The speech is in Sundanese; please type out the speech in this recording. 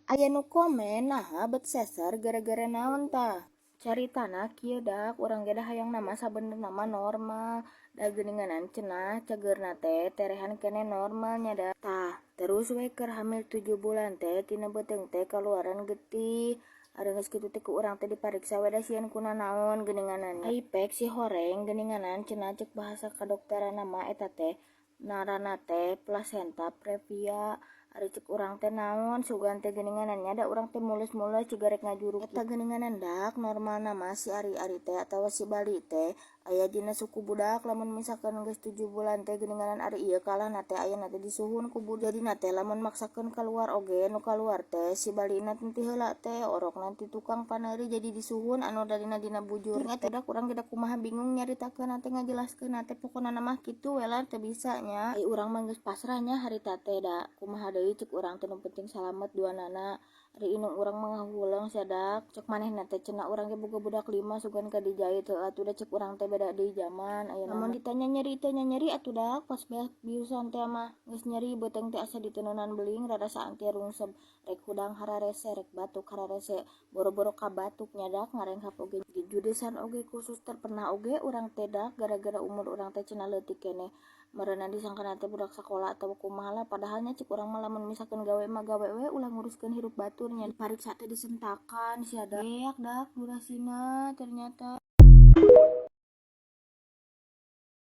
Aya nu komen, naha bet sesar gara-gara naon tah? Caritana kieu dak, urang ge da hayangna mah sabenerna mah normal. Da geuninganan cenah cageurna teh terehan keneh normal nya da. Tah, terus we keur hamil 7 bulan teh tina beuteung teh kaluaran getih. Ari geus kitu teh ku urang teh dipariksa we da sieun kunanaon geuninganan. Ai pek si horeng geuninganan cenah ceuk bahasa kadokteranna mah eta teh ngaranna teh plasenta previa. Ari ceuk urang teh naon sugan teh geuninganan nya, da urang teh mules-mules ciga rek ngajuruk. Eta geuninganan dak, normalna mah si ari-ari teh atawa si bali teh aya dina suku budak lamun misalkan geus 7 bulan teh geuninganan. Ari ieu kalahna teh ayana teh disuhun ku budak, jadina teh lamun maksakeun kaluar oge nu kaluar teh si balina ti heula teh orokna ti tukang paneuri, jadi disuhun anu dadina dina bujur teh. Dak urang ge da kumaha bingung nyaritakeunna teh, ngajelaskeunna teh, pokona mah kitu we lah, teu bisa nya. Ai urang mah geus pasrah nya harita teh, da kumaha deui ceuk urang teh, nu penting salamet duanana. Ari indung urang mah ngahuleng sia dak, ceuk manehna teh cenah urang ge boga budak lima sugan ka dijait. Heueuh atuh, da ceuk urang teh beda deui jaman ayeuna. Lamun ditanya nyeri teh nya nyeri atuh dak, pas beak biusan teh mah geus nyeri beuteung teh asa diteuneunnan beling, rarasaan teh rungsep, rek hudang hararese, rek batuk hararese, boro-boro kabatuk nya dak, ngarenghap oge judesan oge ku suster. Pernah oge urang teh dak, gara-gara umur urang teh cenah leutik keneh, meureunan disangkana teh budak sakola atawa kumaha lah. Padahal nya ceuk urang mah lamun misalkan gawe mah gawe we, ulah nguruskeun hirup batur nya. Dipariksa teh disentakan sia, beak dak durasina ternyata.